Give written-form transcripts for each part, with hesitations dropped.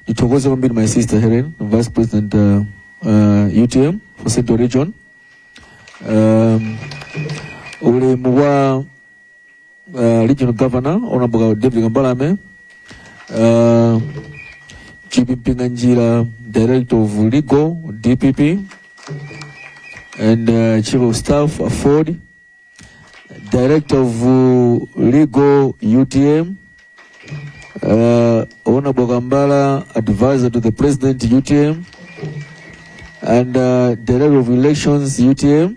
Ndithokoze kwambiri my sister Helen, Vice President UTM for Central Region. Ulemu wa Regional Governor Honorable David Kambalame, Chipi Mpinganjira, Director of Legal DPP and Chief of Staff AFORD, Director of Legal UTM, Honorable Kambala, Advisor to the President UTM, and Director of Elections UTM,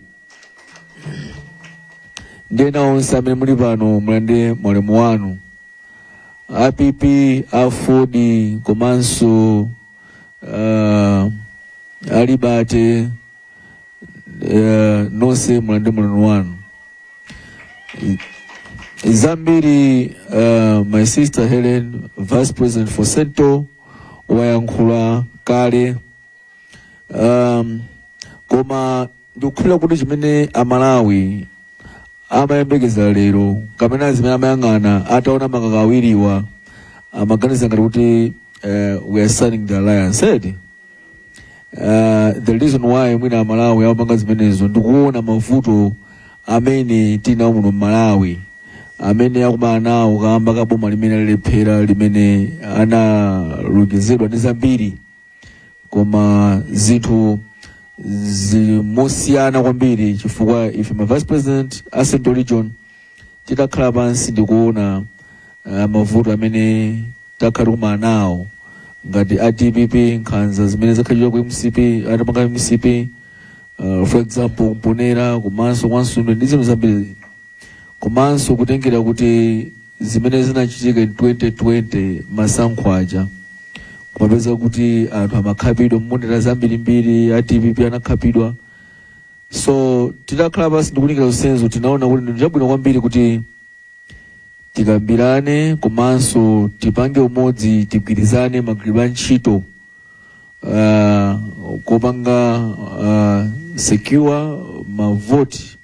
ndi ena onse amene muli pano, mulandire maulemu wanu. A PP, AFORD komanso a Liberty, nonse mulandire maulemu wanu. Zambiri my sister Helen, Vice President for Central, wayankhula kale, koma ndikukhulupirira kuti chimene Amalawi amayembekeza lero kapena zimene amayang'ana ataona makaka awiriwa, amaganiza ngati kuti we are signing the alliance, eti? The reason why mwina Amalawi amapanga zimenezo ndikuona mavuto amene tinawo muno mMalawi, amene akumana nawo kamba ka boma limene lilephera, limene analonjezedwa ndi zambiri koma zinthu zili mosiyana kwambiri, chifukwa ife ma vice president a Central Region titakhala pansi ndikuona mavuto amene takhala tikumana nawo ngati a DPP, nkhanza zimene zakhalidwa ku MCP, atapanga MCP, for example Mponera komanso kwa Nsundwe ndi zinthu zambiri, komanso kutengera kuti zimene zinachitika in 2020 masankho aja, kumapeza kuti anthu amakhapidwa mmonera zambirimbiri, a DPP anakhapidwa. So titakhala pansi ndikuunikira zonsezo, tinaona kuti ndi chabwino kwambiri kuti tikambirane komanso tipange umodzi, tigwirizane magwiridwe a ntchito kopanga secure mavoti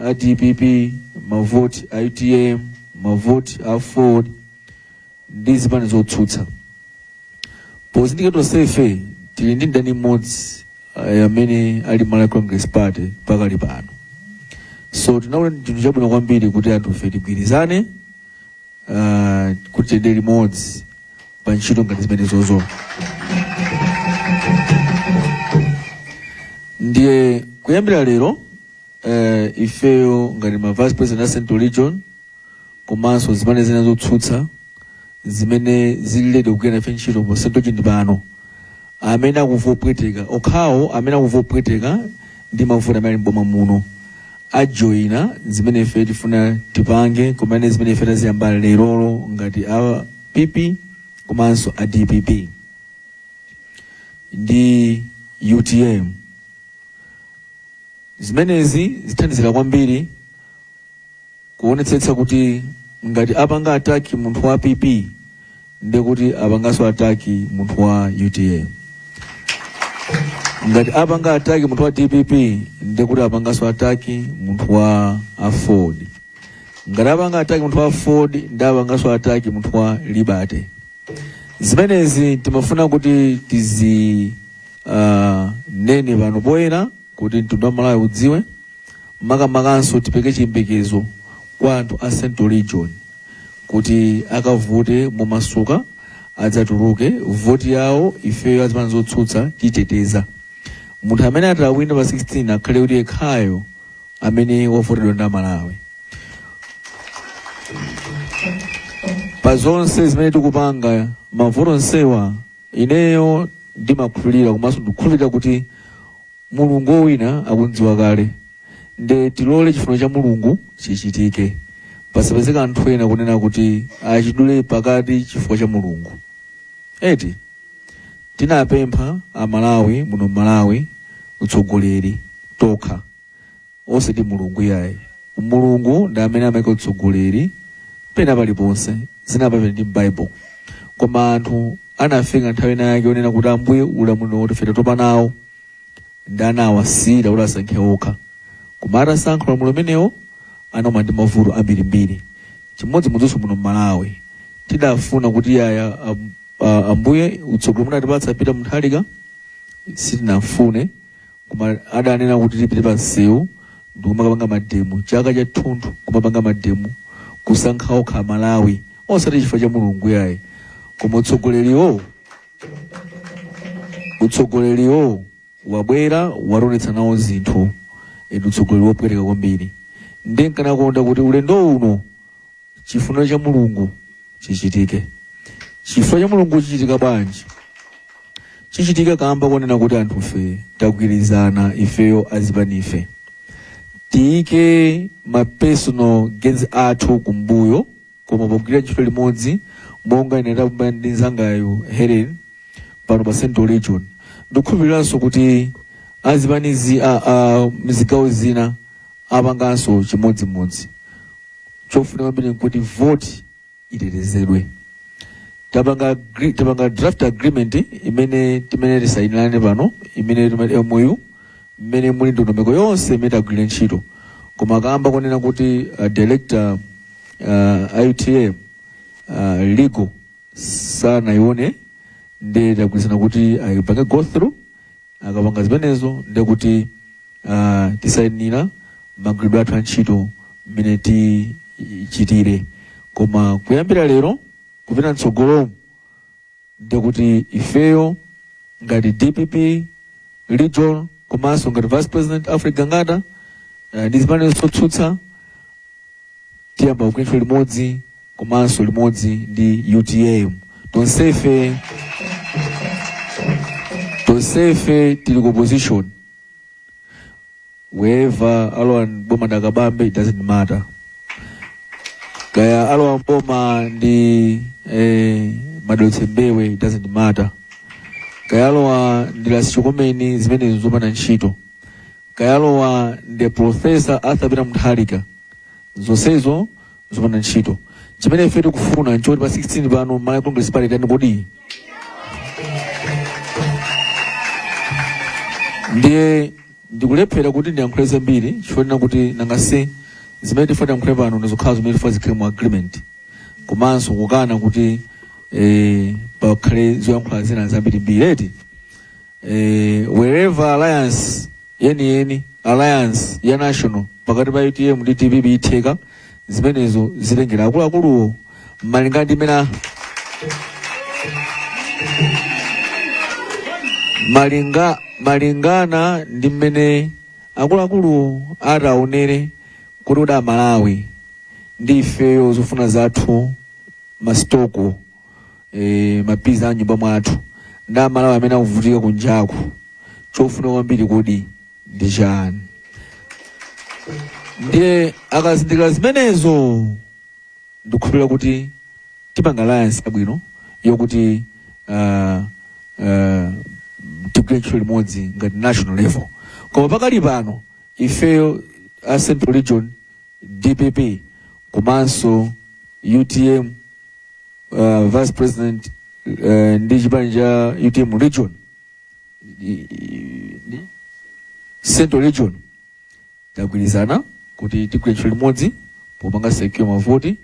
a DPP, mavoti a UTM, mavoti a AFORD ndi zipani zotsutsa, pozindikira tonsefe tili ndi mdani mmodzi amene ali Malawi Congress Party pakali pano. So tinaona ndi chinthu chabwino kwambiri kuti anthufe tigwirizane kuti tiyende limodzi pa ntchito ngati zimenezozo. Ndiye kuyambira lero ifeyo ngati ma vice president a Central Region komanso zipani zina zotsutsa zimene zili ready kugwira nafe ntchito pa Central Region pano, amene akumva kupweteka okhawo, amene akumva kupweteka ndi mavuto amene ali mboma muno, ajoyina zimene ife tifuna tipange, kumene zimene ife taziyamba lerolo ngati a PP komanso a DPP ndi UTM. Zimenezi zithandizira kwambiri kuonetsetsa kuti ngati apanga attack munthu wa PP, ndiye kuti apanganso attack munthu wa UTM. Ngati apanga attack munthu wa DPP, ndiye kuti apanganso attack munthu wa AFORD. Ngati apanga attack munthu wa AFORD, ndiye apanganso attack munthu wa Liberty. Zimenezi timafuna kuti tizi nene pano poyera kuti mtundu wa Malawi udziwe, makamakanso tipereke chiyembekezo kwa anthu a Central Region kuti akavote momasuka, adzatuluke voti yawo, ifeyo azipani zotsutsa titeteza. Munthu amene atawina pa 16 akhale kuti yekhayo amene wavotedwa ndi Amalawi. Pa zonse zimene tikupanga, mavoto onsewa, ineyo ndimakhulupirira komanso ndikukhulupirira kuti Mulungu wowina akumdziwa kale, nde tilole chifuniro cha Mulungu chichitike. Pasapezeke anthu ena kunena kuti achidule pakati chifukwa cha Mulungu. Eti? Tinapempha a Malawi muno Malawi utsogoleri tokha, osati Mulungu iyayi. Mulungu ndi amene amaika utsogoleri pena paliponse, zinapapena ndi m'Bible. Koma anthu anafika nthawi ina yake yonena kuti, "Ambuye, ulamuliro woti ife tatopa nawo," ndi anawasiyira kuti asankhe okha. Koma atasankha ulamuliro umenewo, anakumana ndi mavuto ambirimbiri. Chimodzimodzinso muno m'Malawi, tidafuna kuti yaya Ambuye utsogoleri munatipatsa Peter Mutharika sitinafune, koma adanena kuti tipite pa msewu ndikumakapanga mademo chaka chathunthu, kumapanga mademo kusankha okha Malawi, osati chifukwa cha Mulungu yayi, koma utsogoleriwo wabwera wationetsa nawo zinthu ndi utsogoleri wopweteka kwambiri. Ndiye nkanakonda kuti ulendo uno chifuniro cha Mulungu chichitike. Chifuniro cha Mulungu chichitika bwanji? Chichitika kamba konena kuti anthufe tagwirizana, ifeyo azipanife tiyike ma personal gains athu kumbuyo, koma pogwira ntchito limodzi monga ine ndapambana ndi nzangayu Helen pano pa Central Region, ndikukhulupiriranso kuti azipanizi mzigawo zina apanganso chimodzimodzi. Chofunika kwambiri nkuti voti itetezedwe. Tapanga draft agreement imene timene tisayinirane pano, imene timati MOU, mmene muli ndondomeko yonse imene tagwirire ntchito. Koma kamba konena kuti director UTM legal sanayione, ndiye tagwirizana kuti ayipange go through. Akapanga zimenezo ndiye kuti tisayinira magwiridwe athu a ntchito mmene tichitire. Koma kuyambira lero kupita mtsogolomu, ndiye kuti ifeyo ngati DPP region komanso ngati Vice President Alfred Gangata ndi zipani zotsutsa tiyamba kugwira ntchito limodzi komanso limodzi ndi UTM. Tonsefe tili ku opposition, wherever alowa mboma ndi Akabambe, it doesn't matter, kaya alowa mboma ndi Madalitso Mbewe, it doesn't matter, kaya alowa ndi Ras Chikomeni, zimenezo zopanda ntchito, kaya alowa ndi Professor Arthur Peter Mutharika, zonsezo zopanda ntchito. Chimene ife tikufuna nchoti pa 16 pano Malawi Congress Party tani kodi? Ndiye ndikulephera kuti ndiyankhule zambiri chifukwa kuti nangase zimene tifuna tiyankhule pano ndizokhala zimene tifuna zikhale mu agreement, komanso kukana kuti pakhale zoyankhula zina zambirimbiri eti. Wherever alliance yeniyeni, alliance ya national pakati pa UTM ndi DPP itheka, zimenezo zitengera akuluakuluwo malinga ndi mena malingana ndi mmene akuluakuluwo ataonere kuti uda Malawi ndi ifeyo zofuna zathu, masitoko, mapiza a nyumba mwathu ndi Amalawi amene akuvutika kunjaku, chofuna kwambiri kodi ndi chani? Ndiye akazindikira zimenezo, ndikukhulupirira kuti tipanga alliance yabwino yokuti tigwire ntchito limodzi ngati national level. Koma pakali pano ifeyo a Central Region DPP komanso UTM, Vice President ndi chipani cha UTM region, Central Region, tagwirizana kuti tigwire ntchito limodzi popanga secure mavoti,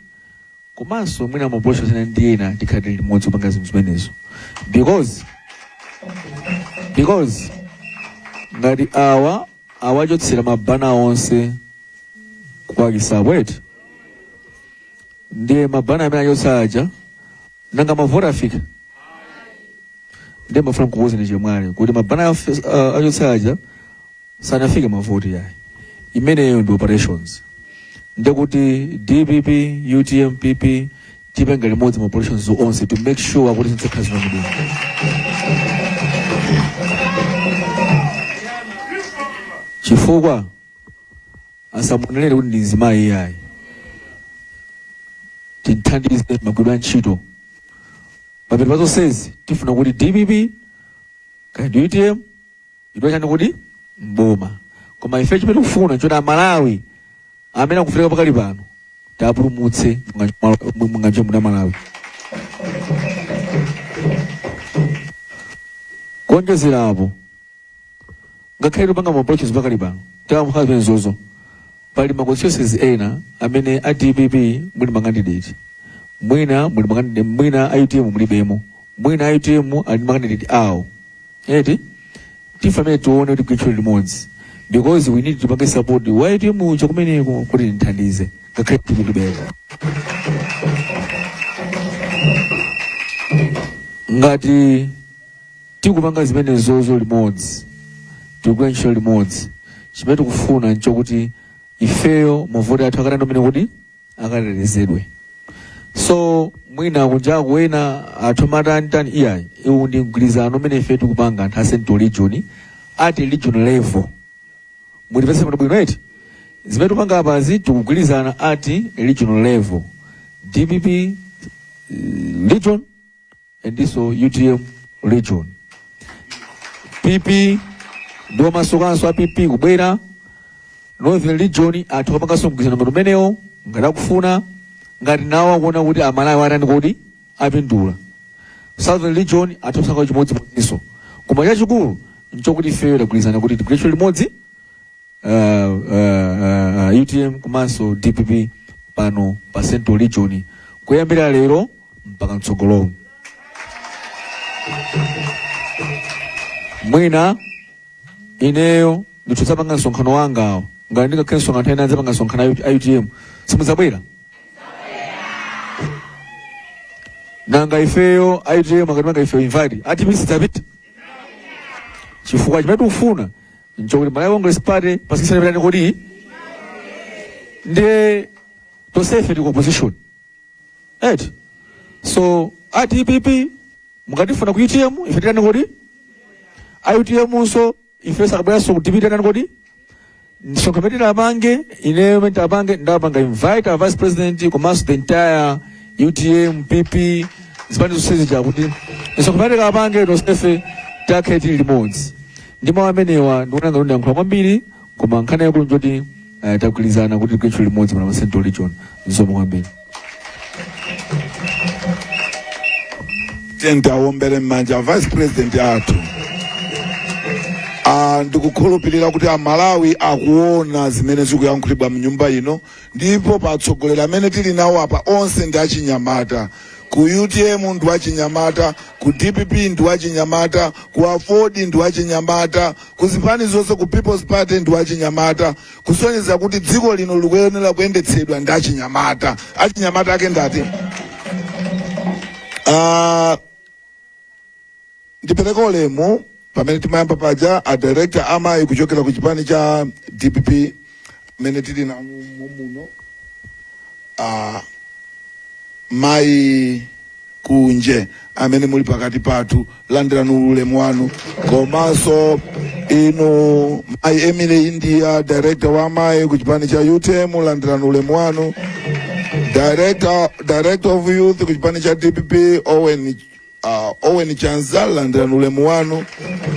komanso mwina maprocess ena ndi ena tikhale tili limodzi kupanga zinthu zimenezo, because ngati awa awachotsera mabana onse kuwakisapo eti, ndiye mabana amene achotsa aja, nanga mavoti afika? Ndiye mafuna nkukuuzeni chemwali kuti mabana achotsa aja sanafike mavoti yayi. Imeneyo ndi operations. Ndekuti DPP, UTM, PP tipanga limodzi ma operations onse to make sure kuti zinthu zikhala zimene. Chifukwa asamunenere kuti ndi mzimayi yayi, tinthandize magwiridwe a ntchito. Mapeto pa zonsezi tifuna kuti DPP kaya ndi UTM itoe chani kuti mboma, koma ife chimene tikufuna nchoti Amalawi amene akuvutika pakali pano tapulumutse munganje muna Malawi. Kuonjezera apo, ngakhale tikupanga ma approaches pakali pano, tamukhala zimenezozo, pali ma constituencies ena amene a DPP muli ma candidate, mwina muli ma candidate, mwina a UTM mulibemo. Mwina a UTM ali ndi makandidate awo eti, tifamene tione kuti tigwire ntchito limodzi because we need tipange support wa UTM uja kumeneko kuti tithandize ngakhale tikulibeka. Ngati tikupanga zimenezozo limodzi, tikugwira ntchito limodzi, chimene tikufuna nchokuti ifeyo mavoti athu akatani umene kuti akatetezedwe. So mwina kunjaku ena athu matanitani, iyayi, iwu ndi mgwirizano umene ife tikupanga anthu a Central Region at regional level. Mutipese pano bwino eti? Zimene tikupanga apazi tikugwirizana at regional level, DPP region andinso UTM region, PP ndi omasukanso a PP kubwera Northern Region, athu apanganso mgwirizano ngati umenewo ngati akufuna, ngati nawo akuona kuti Amalawi atani kuti apindula. Southern Region athu kusankha chimodzimodzinso. Koma chachikulu nchokuti ifeyo tagwirizana kuti tigwire ntchito limodzi, UTM komanso DPP pano pa Central Region kuyambira lero mpaka mtsogolomo. Mwina ineyo ndithudzapanga msonkhano wangawo, ngati ndingakhale msonkhano ena adzapanga msonkhano a UTM, simudzabwera? Nanga ifeyo a UTM akatipanga ife invite, a DPP sidzapita? Chifukwa chimene tikufuna nchokuti Malawi Congress Party pasikisana pitani kodi ndiye tonsefe tili ku opposition eti. So a DPP mukatifuna ku UTM ife titani kodi? A UTM nso ife sakabweranso ku DPP titani kodi? Msonkhano umene titapange, ineyo umene titapange, ndapanga invite our vice president komanso the entire UTM, PP, zipani zonse zija kuti msonkhano umene tikapange tonsefe tikhale tili limodzi. Ndi mawu amenewa ndikuona ngati ndiyankhula kwambiri, koma nkhani yakulu njoti tagwirizana kuti tigwire ntchito limodzi pano pa Central Region. Zikomo kwambiri. Tiyeni tiwaombere m'manja vice president athu. Ndikukhulupirira kuti Amalawi akuona zimene zikuyankhulidwa mnyumba ino, ndipo pa atsogoleri amene tili nawo apa onse ndi achinyamata. Ku UTM ndi achinyamata, ku DPP ndi achinyamata, ku AFORD ndi achinyamata, ku zipani zonse, ku People's Party ndi achinyamata, kusonyeza kuti dziko lino likuyenera kuyendetsedwa ndi achinyamata. Achinyamata ake ndati ndipereke ulemu pamene timayamba paja a director amayi kuchokera ku chipani cha DPP amene tili nanu muno, mayi Kunje amene muli pakati pathu, landirani ulemu wanu. Komanso inu mayi Emily India, director wa amayi ku chipani cha UTM, landirani ulemu wanu. Director of youth ku chipani cha DPP Owen Chanza, landirani ulemu wanu.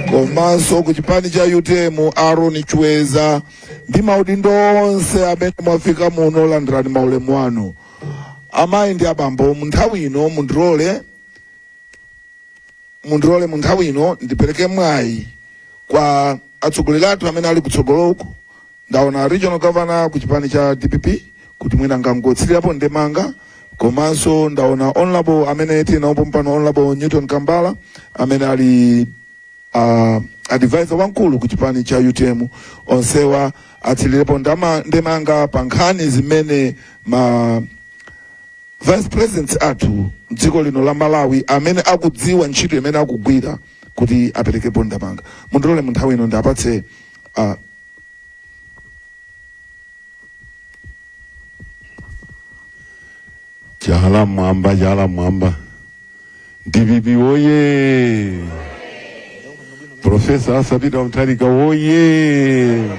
Komanso ku chipani cha UTM Aaron Chweza ndi maudindo onse amene mwafika muno, landirani maulemu wanu. Amayi ndi abambo, mu nthawi ino mundilole mu nthawi ino ndipereke mwayi kwa atsogoleri athu amene ali kutsogoloku. Ndaona regional governor ku chipani cha DPP kuti mwina angangotsirirapo ndemanga, komanso ndaona honorable amene tili nawo pompano, Honorable Newton Kambala amene ali advisor wamkulu ku chipani cha UTM. Onsewa atsirirepo ndemanga pa nkhani zimene ma vice presidents athu mdziko lino la Malawi amene akudziwa ntchito imene akugwira kuti aperekepo ndemanga. Mundilole mu nthawi ino ndiapatse Chala mwamba, chala mwamba. DPP woye! Professor Arthur Peter Mutharika woye!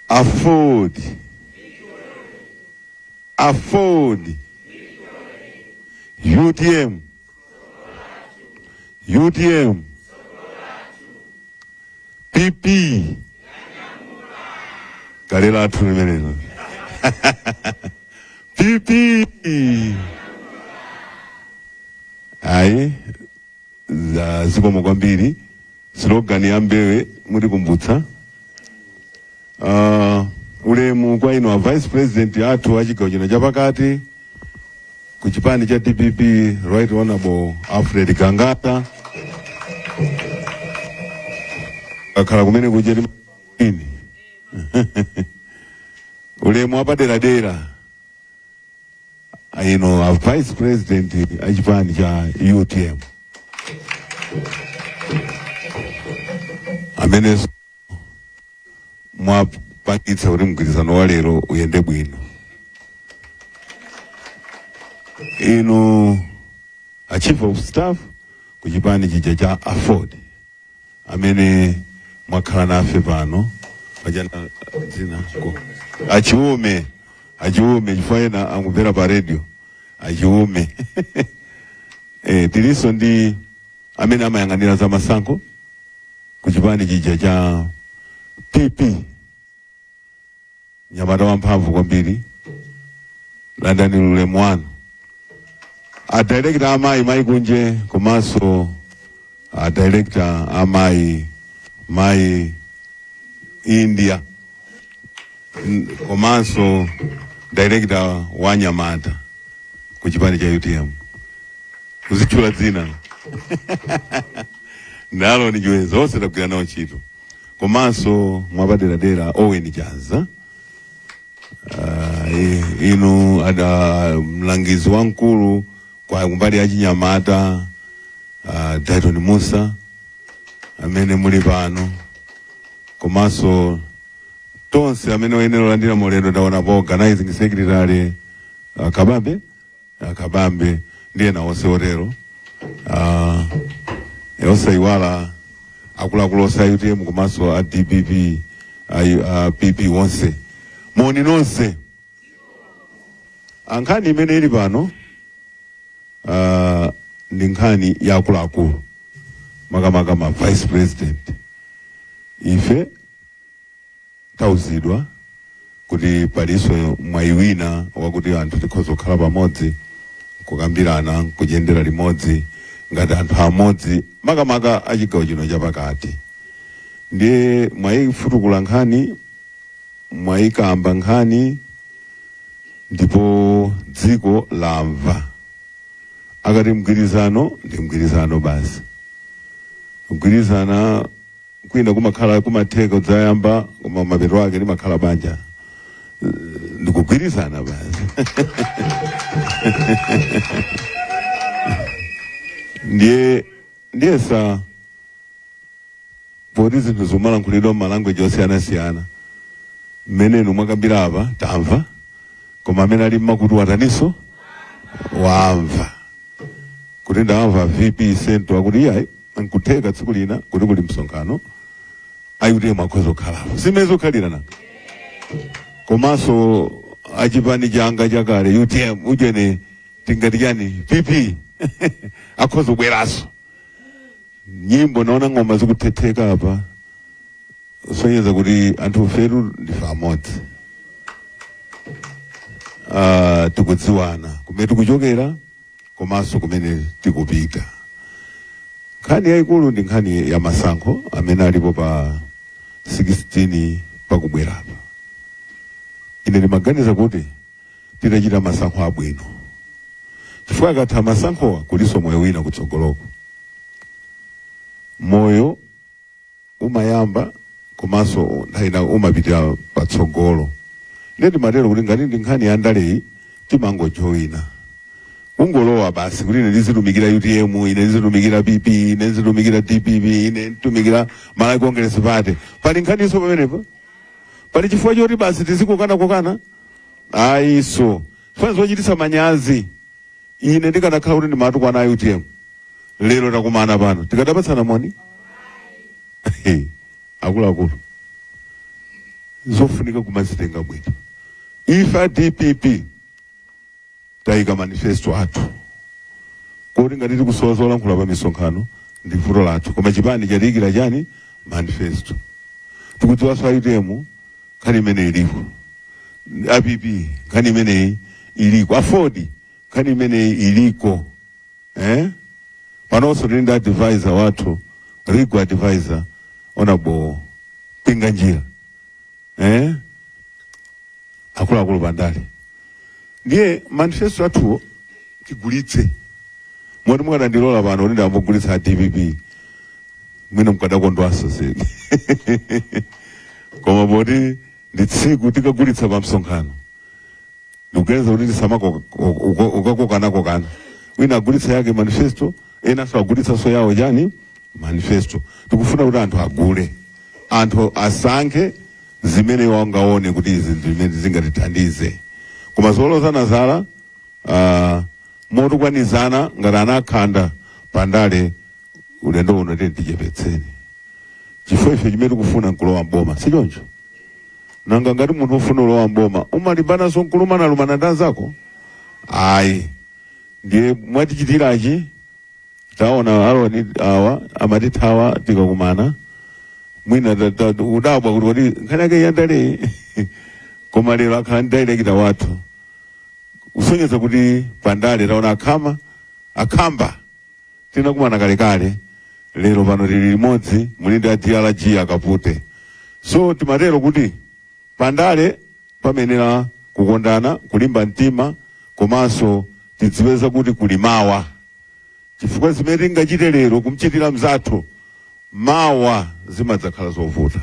AFORD, AFORD, UTM, UTM, PP, kale lathu limenelo PP. Ayi, za zikomo kwambiri. Slogan ya Mbewe mutikumbutsa. Ulemu kwa inu a vice president athu a chigawo chino chapakati. Ku chipani cha DPP, Right Honorable Alfred Gangata akhala kumene kuja ini ulemu wapaderadera ino a Vice President a chipani cha UTM amene mwapangitsa kuti mgwirizano wa lero uyende bwino. Inu a Chief of Staff ku chipani chija cha AFORD amene mwakhala nafe pano pajana dzina ko achiume achiume chifukwa ena angumvera pa radio achiume. Tilinso ndi amene amayang'anira za masankho ku chipani chija cha PP, mnyamata wamphamvu kwambiri, landani ulemu wanu. A director amayi mayi Kunje komanso a director amayi mayi India komanso director wa anyamata ku chipani cha UTM, kuzitchula dzina ndalo ni chiwenza, onse tagwira nawo ntchito, komanso mwapaderadera Owen Chanza, inu ada mlangizi wamkulu kwa kumbali ya chinyamata, Dayton Musa amene muli pano, komanso tonse amene oyenera olandira maulendo. Ndaona po organizing secretary, Kabambe, Kabambe ndi ena onse otero. Osayiwala akuluakulu onse a UTM komanso a DPP, a PP onse, moni nonse. Nkhani imene ili pano ndi nkhani ya akuluakulu, makamaka ma vice president. Ife tauzidwa kuti palinso mwayi wina wakuti anthu tikhoza kukhala pamodzi, kukambirana, kuchiyendera limodzi ngati anthu amodzi, makamaka a chigawo chino chapakati. Ndiye mwayifutukula nkhani, mwayikamba nkhani, ndipo dziko lamva. Akati mgwirizano ndi mgwirizano basi. Mgwirizana kwina kumakhala kumatheka kudzayamba, koma mapeto ake limakhala banja. Ndikugwirizana basi. Ndiye ndiyesa poti zinthu zimalankhulidwa m'malanguage osiyanasiyana, mmene inu mwakambira apa tamva, koma amene ali mmakutu wataninso wamva kuti ndamva VP Sento akuti iyayi, nkutheka tsiku lina kuti kuli msonkhano a UTM akhoza kukhalapo, simene zokhalira nanga. Komanso achipani changa chakale UTM ujene tingati chani PP akhoza kubweranso. Nyimbo naona ng'oma zikuthetheka apa, kusonyeza kuti anthu fetu ndife amodzi. Tikudziwana kumene tikuchokera komanso kumene tikupita. Nkhani yayikulu ndi nkhani ya masankho amene alipo pa 16 pakubwerapa. Ine ndimaganiza kuti titachita masankho abwino, chifukwa akatha masankhowa kulinso moyo wina kutsogoloko. Moyo umayamba komanso nthawi ina umapitira patsogolo. Ndiye timatero kuti ngati ndi nkhani ya ndaleyi timangojoyina, kungolowa basi kuti ine ndizitumikira UTM, ine ndizitumikira PP, ine ndizitumikira DPP, ine nditumikira Malawi Congress Party. Pali nkhaniso pamenepo? Pali chifukwa choti basi tizikokana-kokana? Ayiso, chifukwa zochititsa manyazi. Ine ndikanakhala kuti ndimatukwana a UTM, lero takumana pano tikadapatsana moni? Akuluakulu, zofunika kumazitenga bwino. Ife a DPP tayika manifesto athu koti ngati tikusowa zolankhula pa misonkhano ndi vuto lathu, koma chipani chatiyikira chani? Manifesto. Tikudziwanso a UTM nkhani imene iliko, a PP nkhani imeneyi iliko, AFORD nkhani imeneyi iliko, eh? Panonso tili ndi advisor wathu, legal advisor, Honorable Mpinganjira, eh? Akuluakulu pandale. Ndiye manifesto athuwo Tigulitse moti mukanandilola pano kuti ndambogulitsa DPP, mwina mukadakondwanso zedi, koma poti ndi tsiku tikagulitsa pa msonkhano, ndikuganiza kuti tisamakokana-kokana. Wina agulitsa yake manifesto, enanso agulitsanso yawo chani, manifesto. Tikufuna kuti anthu agule, anthu asankhe zimene wangaone kuti izi zimene zingatithandize. Koma zolozana zala, motukwanizana ngati anakhanda pandale, ulendo uno tiyeni tichepetseni, chifukwa ife chimene tikufuna nkulowa mboma, si choncho? Nanga ngati munthu ufuna ulowa mboma umalimbananso nkulumana-lumana ndi anzako? Ayi. Ndiye mwatichitirachi, taona aloni awa amatithawa tikakumana, mwina udabwa kuti kodi nkhani yake yandale, koma lero akhala ndi director wathu, kusonyeza kuti pandale taona akhama akhamba tinakumana kalekale, lero pano tili limodzi, muli ndi a DRG akapute. So timatero kuti pandale pamenera kukondana, kulimba mtima, komanso tidziweza kuti kuli mawa, chifukwa zimene tingachite lero kumchitira mzathu, mawa zimadzakhala zovuta.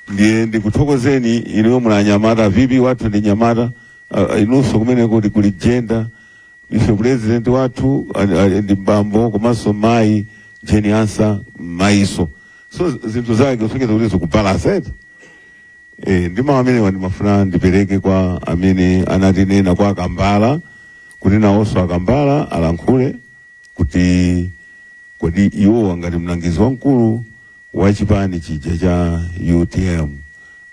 Ndiye ndikuthokozeni inuyo muli anyamata, VP wathu ndi nyamata, inunso kumeneko kuli gender. Ife president wathu ndi mbambo, komanso mayi Jane Ansah mayiso. So zinthu zake kusonyeza kuti zikubalance eti. Ndi mawu amenewa ndimafuna ndipereke kwa amene anatinena kwa Akambala, kuti nawonso Akambala alankhule kuti kodi iwowa ngati mlangizi wamkulu wa chipani chija cha UTM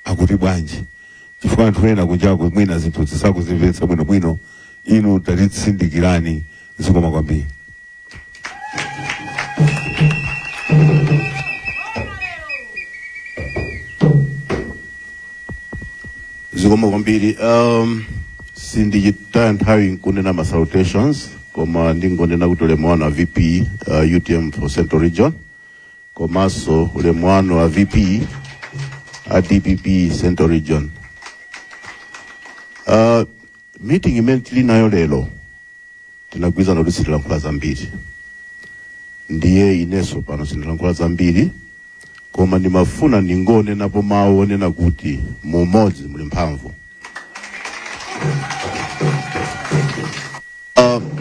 akuti bwanji, chifukwa anthu ena kunjaku mwina zinthu zisakuzimvetsa bwinobwino. Inu tatitsindikirani. Zikoma kwambiri. Zikomo kwambiri. Sindichitaya nthawi nkunena ma salutations, koma ndingonena kuti ulemu wanu a VP UTM for Central Region, komanso ulemu wanu a VP a DPP Central Region. Meeting imene tili nayo lero, tinagwirizana kuti sitilankhula zambiri, ndiye inenso pano sindilankhula zambiri, koma ndimafuna ndingonenapo mawu onena kuti mumodzi muli mphamvu.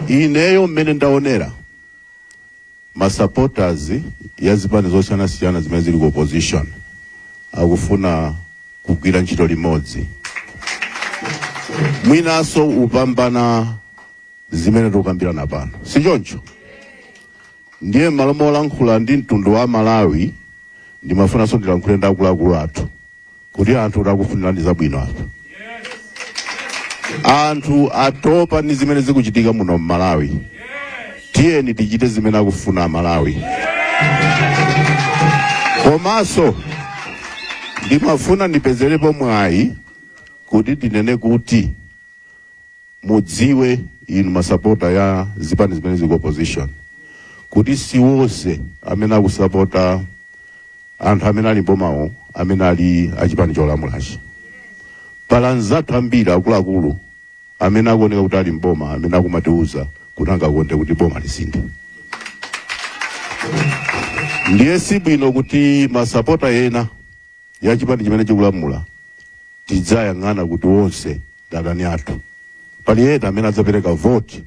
Ineyo mmene ndaonera, ma supporters ya zipani zosiyanasiyana zimene zili ku opposition akufuna kugwira ntchito limodzi, mwinanso upambana zimene tikukambirana pano, si choncho? Ndiye m'malo molankhula ndi mtundu wa Malawi, ndimafunanso ndilankhule ndi akuluakulu athu kuti anthu takufunirani zabwino apa. Anthu atopa ndi zimene zikuchitika muno m'Malawi. Tiyeni tichite zimene akufuna Amalawi. Komanso ndimafuna ndipezerepo mwayi kuti ndinene kuti mudziwe inu masapota ya zipani zimene zili ku opposition kuti si wonse amene akusapota anthu amene ali mbomawo, amene ali achipani cholamulachi. Pala anzathu ambiri akuluakulu amene akuoneka kuti ali mboma amene akumatiuza kuti angakonde kuti boma lisinthe. Ndiye si bwino kuti masapota ena ya chipani chimene chikulamula tidzayang'ana kuti onse ndi adani athu. Pali ena amene adzapereka vote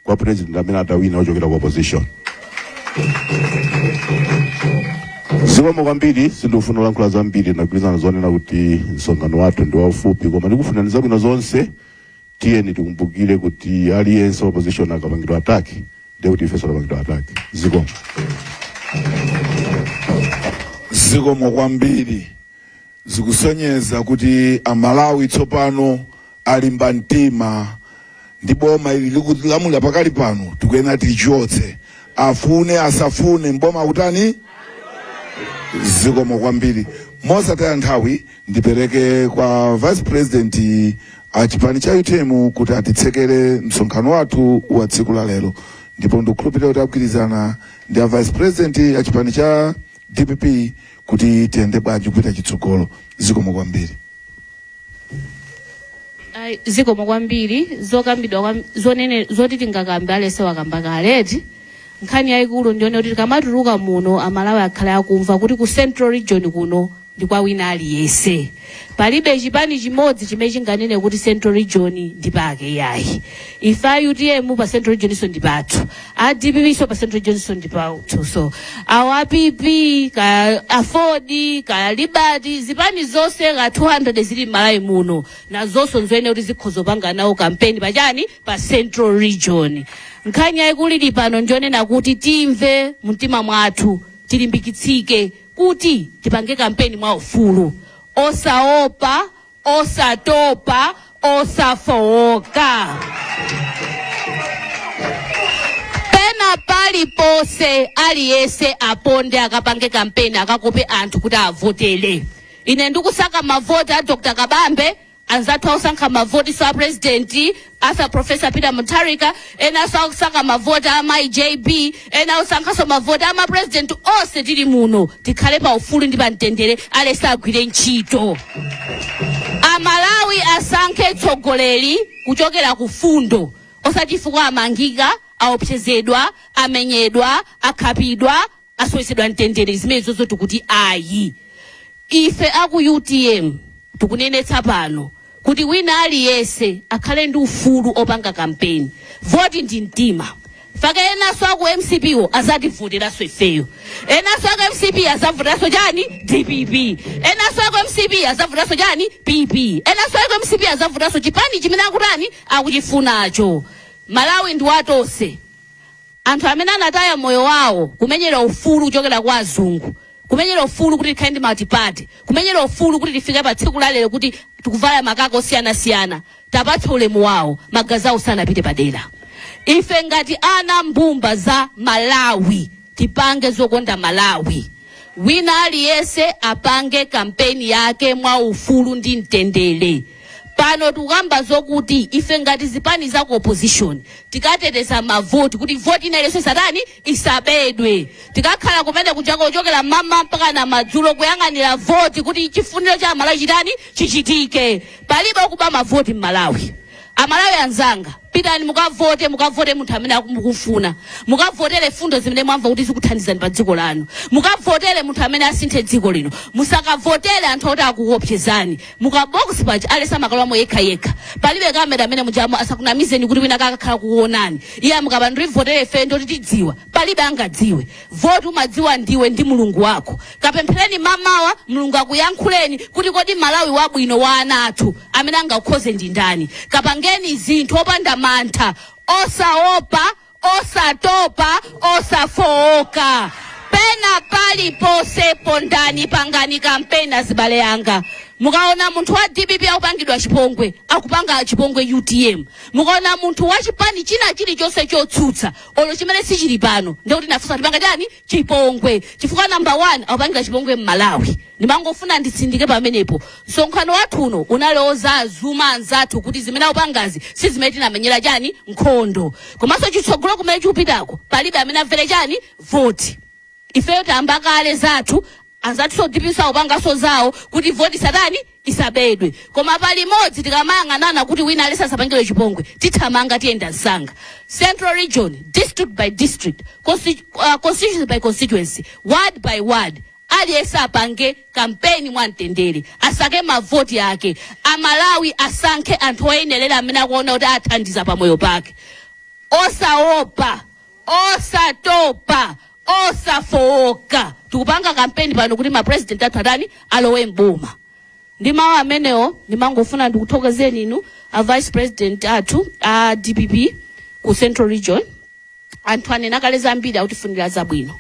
kwa president amene atawina ochokera ku opposition. Zikomo kwambiri. Sindikufuna kulankhula zambiri, ndagwirizana zonena kuti msonkhano wathu ndi waufupi, koma ndikufunirani zabwino zonse. Tiyeni tikumbukire kuti aliyense wa opposition akapangidwa attack, ndiye kuti ifenso tapangidwa attack. Zikomo. Zikomo kwambiri. Zikusonyeza kuti Amalawi tsopano alimba mtima ndi boma ili likulamulira pakali pano. Tikuyenera tilichotse, afune asafune, mboma kutani. Zikomo kwambiri. Mosataya nthawi, ndipereke kwa vice president a chipani cha UTM kuti atitsekere msonkhano wathu wa tsiku la lero, ndipo ndikukhulupirira kuti agwirizana ndi a vice president a chipani cha DPP kuti tiyende bwanji kupita chitsogolo. Zikomo kwambiri. Ayi, zikomo kwambiri. Zokambidwa zonene zoti tingakambe aliyense wakamba kale eti. Nkhani yayikulu ndiyone kuti tikamatuluka muno, Amalawi akhale akumva kuti ku Central Region kuno ndi kwa wina aliyense. Palibe chipani chimodzi chimene chinganene kuti Central Region ndi pake, yayi. Ife a UTM pa Central Region iso ndi pathu, a DPP so pa Central Region so ndi pathu, so awo a PP ka AFORD ka Liberty, zipani zonse ka 200 zili m'Malawi muno, nazonso nzoyenera kuti zikhoza kupanga nawo kampeni pachani? Pa Central Region. Nkhani yayikulu ili pano ndionena kuti timve mumtima mwathu, tilimbikitsike kuti tipange kampeni mwa ufulu, osaopa, osatopa, osafowoka. Pena paliponse aliyense aponde, akapange kampeni, akakope anthu kuti avotere. Ine ndikusaka mavoti a Dr Kabambe, anzathu akusankha mavoti so a President Arthur Professor Peter Mutharika, enanso akusaka mavoti a Mayi JB, ena akusankhanso mavoti a mapresident onse. Tili muno, tikhale pa ufulu ndi pa mtendere, aliyense agwire ntchito. Amalawi asankhe tsogoleri kuchokera ku fundo, osati chifukwa amangika, aopsezedwa, amenyedwa, akhapidwa, asowetsedwa mtendere. Zimenezozo tikuti ayi. Ife aku UTM tikunenetsa pano kuti wina aliyense akhale ndi ufulu opanga kampeni. Voti ndi mtima. Faka enanso aku MCP wo azativoteranso ifeyo, enanso aku MCP azavoteranso chani? DPP. Enanso aku MCP azavoteranso chani? PP. Enanso aku MCP azavoteranso chipani chimene akutani? Akuchifunacho. Malawi ndi watonse. Anthu amene anataya moyo wawo kumenyera ufulu kuchokera kwa azungu, kumenyera ufulu kuti tikhale ndi multiparty, kumenyera ufulu kuti tifike pa tsiku la lero kuti tikuvala makaka osiyanasiyana, tapatsa ulemu wawo. Magazi awo sanapite padera. Ife ngati ana mbumba za Malawi tipange zokonda Malawi. Wina aliyense apange kampeni yake mwa ufulu ndi mtendere. Pano tikukamba zokuti ife ngati zipani za ku opposition tikateteza mavoti kuti voti ina iliyonse isatani? Isabedwe. Tikakhala kumene kujako kuchokera mama mpaka na madzulo kuyang'anira voti kuti chifuniro cha Amalawi chitani? Chichitike. Palibe okuba mavoti m'Malawi. Amalawi anzanga, pitani mukavote. Mukavote munthu amene mukumfuna, mukavotere fundo zimene mwamva kuti zikuthandizani pa dziko lanu, mukavotere munthu amene asinthe dziko lino. Musakavotere anthu oti akuopsezani. Mukabox paja aliyense amakalowamo yekha yekha, palibe kamera amene mujamo. Asakunamizeni kuti wina kakakhala kukuonani iye. Mukaba ndivotere ife ndoti tidziwa, palibe angadziwe. Voti umadziwa ndiwe ndi Mulungu wako. Kapemphereni mamawa, Mulungu akuyankhuleni kuti kodi Malawi wabwino wa ana athu amene angakhoze ndi ndani? Kapangeni zinthu opanda mantha, osaopa, osatopa, osafowoka. Pena paliponse pondani, pangani kampeni. Azibale anga, mukaona munthu wa DPP akupangidwa chipongwe, akupanga chipongwe UTM. Mukaona munthu wa chipani china chilichonse chotsutsa olo chimene sichili pano, ndikuti nafunsa tipanga chani? Chipongwe. Chifukwa number one akupangira chipongwe m'Malawi. Ndimangofuna nditsindike pamenepo. Msonkhano wathu uno unali ozazuma anzathu kuti zimene akupangazi si zimene tinamenyera chani? Nkhondo. Komanso chitsogolo kumene chikupitako, palibe amene amvere chani? Voti. Ifeyo tayamba kale zathu, anzathu so DPP akupanganso zawo kuti voti satani? Isabedwe. Koma palimodzi tikamayang'anana kuti wina aliyense asapangidwe chipongwe, tithamanga, tiyenda msanga. Central Region, district by district, constituency by constituency, ward by ward, aliyense apange kampeni mwamtendere, asake mavoti ake. Amalawi asankhe anthu oyenerera amene akuona kuti athandiza pamoyo pake, osaopa, osatopa, osafowoka. Tikupanga kampeni pano kuti mapresident athu atani? Alowe mboma. Ndi mawu amenewo ndimangofuna ndikuthokozeni inu a vice president athu a DPP ku Central Region. Anthu anena kale zambiri, akutifunira zabwino.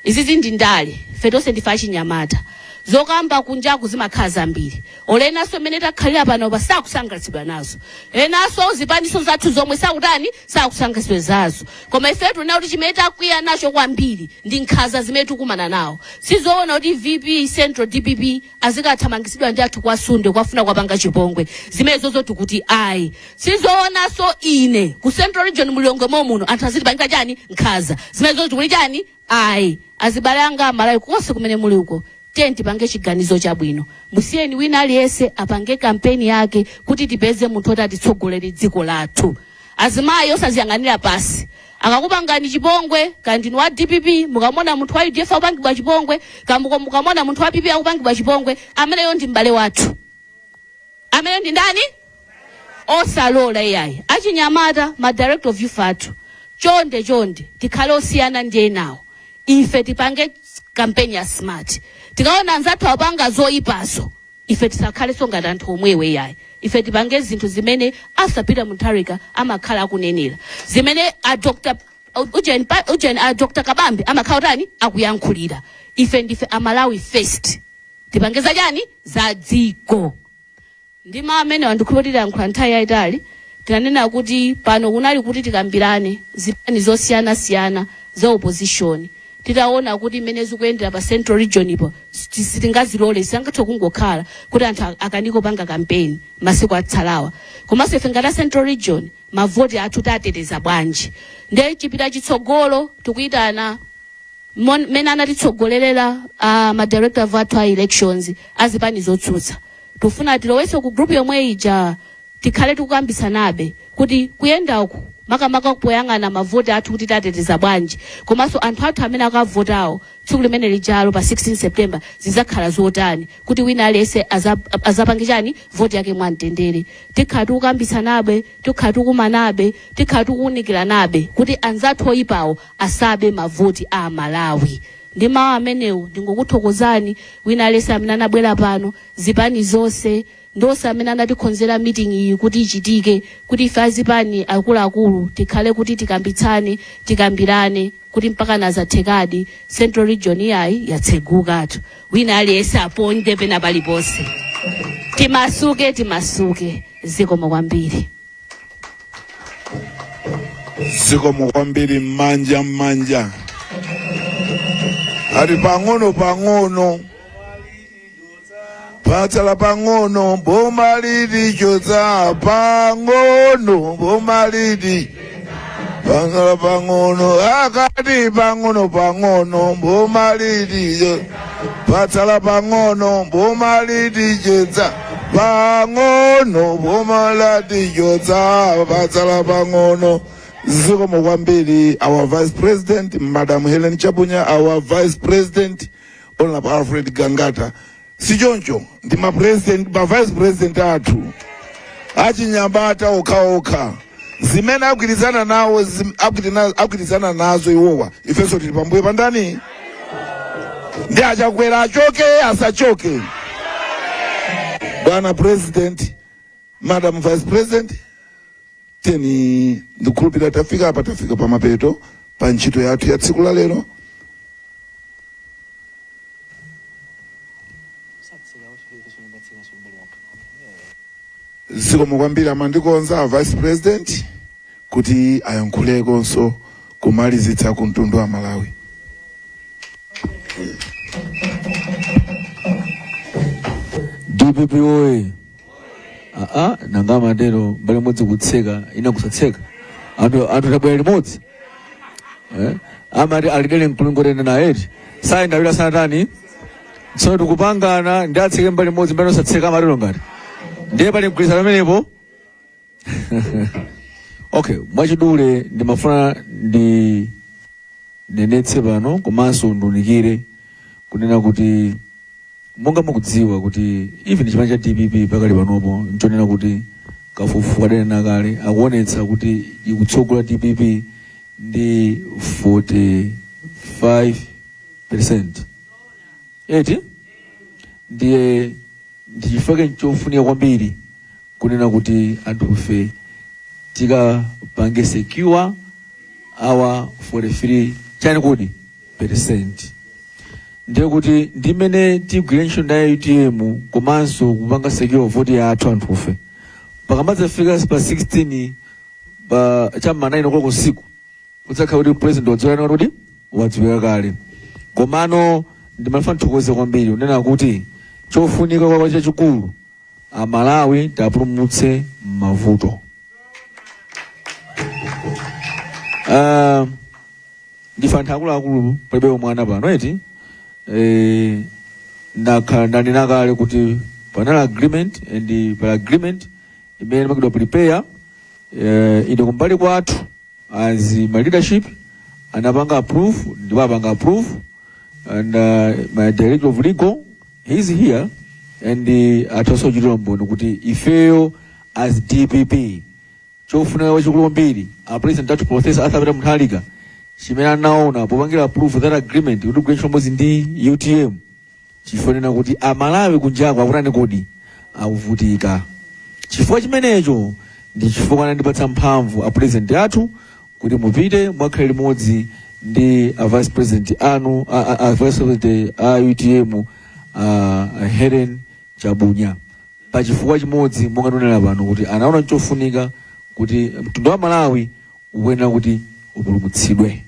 Izizi ndi ndale, ife tonse ndife achinyamata. Zokamba kunjaku zimakhala zambiri. Ole enanso mmene takhalira pano pa sakusangalatsidwa nazo, enanso zipaniso zathu zomwe sakutani? Sakusangalatsidwa zazo. Koma ife tunena kuti chimene takwiya nacho kwambiri ndi nkhanza zimene tikumana nawo. Sizoona kuti VP Central DPP azikathamangitsidwa ndi athu kwasunde kwafuna kwapanga chipongwe. Zimene zozo tikuti ayi. Sizoonanso ine ku Central Region mulilongwe muno anthu azitipangira chani? Nkhanza. Zimene zozo tikuti chani? Ayi. Azibale anga Amalawi konse kumene muli uko, Tiyeni tipange chiganizo chabwino. Musiyeni wina aliyense apange kampeni yake kuti tipeze munthu oti atitsogolere dziko lathu. Azimayi osaziyang'anira pasi. Akakupangani chipongwe, kaya ndinu wa dpp, mukamona munthu wa udf akupangidwa chipongwe, kaya mukamona munthu wa pp akupangidwa chipongwe, ameneyo ndi m'bale wathu. Ameneyo ndi ndani? Osalola iyayi. Achinyamata, ma director of youth athu, chonde chonde tikhale osiyana ndi enawo. Ife tipange kampeni ya smart. Tikaona anzathu apanga zoyipazo, ife tisakhalenso ngati anthu omwewo iyayi. Ife tipange zinthu zimene Arthur Peter Mutharika amakhala akunenera, zimene a Dr. Ujeni, ujeni, a Dr. Kabambe amakhala kutani akuyankhulira. Ife ndife Amalawi first. Tipange za chani? Za dziko. Ndi mawu amenewa ndikhulupirira tiyankhula nthawi yayitali. Tinanena kuti pano kunali kuti tikambirane zipani zosiyanasiyana za opposition. Titaona kuti mmene zikuyendera pa Central Region po sitingazilole, sitingathe kungokhala kuti anthu akanike kupanga campaign masiku atsalawa. Komanso ife ngati a Central Region mavoti athu tateteza bwanji? Ndiye chipita chitsogolo tikuyitana Mmene anatitsogolerera a ma director athu a elections a zipani zotsutsa, tikufuna tilowenso ku group yomwe ija, tikhale tikukambitsanabe kuti kuyenda uku makamaka poyang'ana mavoti athu kuti tateteza bwanji, komanso anthu athu amene akavotawo tsiku limene lijalo pa 16 September zidzakhala zotani, kuti wina aliyense azapange chani voti yake mwamtendere. Tikhala tikukambitsanabe, tikhala tikukumanabe, tikhala tikuwunikiranabe kuti anzathu oyipawo asabe mavoti a Amalawi. Ndi mawu amenewo ndingokuthokozani wina aliyense amene anabwera pano, zipani zonse ndi onse amene anatikonzera meeting iyi kuti ichitike, kuti ife azipani akuluakulu tikhale kuti tikambitsane, tikambirane kuti mpaka nazathekadi Central Region iyayi yatsegukatu, wina aliyense aponde pena paliponse, timasuke, timasuke. Zikomo kwambiri. Zikomo kwambiri. Mmanja mmanja ati pang'ono pang'ono, patsala pang'ono boma litichotsa, pang'ono boma liti patsala pang'ono, akati pang'ono pang'ono boma liti patsala pang'ono boma litichotsa, pang'ono boma latichotsa, patsala pang'ono. Zikomo kwambiri our Vice President Madam Helen Chabunya, our Vice President Honorable Alfred Gangata. Sichoncho? Ndi ma president, ma vice president athu achinyamata okhaokha, zimene agwirizana nawo agwirizana nazo iwowa, ifenso tili pambuyo pandani. Ndi achakwera achoke asachoke? Bwana President, Madam Vice President, tiyeni, ndikukhulupirira tafika apa, tafika pamapeto pa ntchito yathu ya tsiku la lero. Zikomo kwambiri. Amandikonza a Vice President kuti ayankhulekonso kumalizitsa ku mtundu wa Malawi. DPP oye! Aa, nanga amatero mbali imodzi kutseka ina kusatseka, anthu tabwera limodzi, eh? Amati alidere mkulungotene naye eti sayenda wina sanatani. Tsono tikupangana ndi atseke mbali imodzi, mbali osatseka, amatero ngati ndiye pali mgwirizano pamenepo. Okay, mwachidule ndimafuna ndinenetse pano komanso ndiunikire kunena kuti monga mukudziwa kuti even chipani cha DPP pakali panopo nchonena kuti kafukufuku adanena kale akuonetsa kuti ikutsogola DPP ndi 45 percent eti. Ndiye ndichifukwa nchofunika kwambiri kunena kuti anthufe tikapange secure our 43 chani kodi percent. Ndiye kuti ndimene tigwire ntchito ndi UTM komanso kupanga secure vote yathu anthufe, pakamadzafika pa 16 pa cham'ma 9 o'clock usiku kudzakhala kuti president wadziwika kuti wadziwika kale. Komano ndimafuna ndithokoze kwambiri kunena kuti chofunika kwa chachikulu Amalawi tapulumutse mavuto. Ndife anthu akuluakulu, palibe mwana pano eti. Ndakhala ndanena kale kuti panali agreement and pa agreement imene imapangidwa prepare, ine kumbali kwathu as my leadership anapanga approve, ndipo apanga approve, and my director of legal, he is here and athanso kuchitira umboni kuti ifeyo as DPP chofunika chachikulu kwambiri a president athu Professor Arthur Peter Mutharika chimene anaona popangira approve that agreement kuti kugwira ntchito limodzi ndi UTM, chifukwa kuti Amalawi kunjako akutani kodi? Akuvutika. Chifukwa chimenecho ndi chifukwa anandipatsa mphamvu a president athu kuti mupite mwakhale limodzi ndi a vice president anu, a vice president a UTM, a Helen Chabunya, pa chifukwa chimodzi monga ndonena pano kuti anaona nchofunika kuti mtundu wa Malawi ukuyenera kuti upulumutsidwe.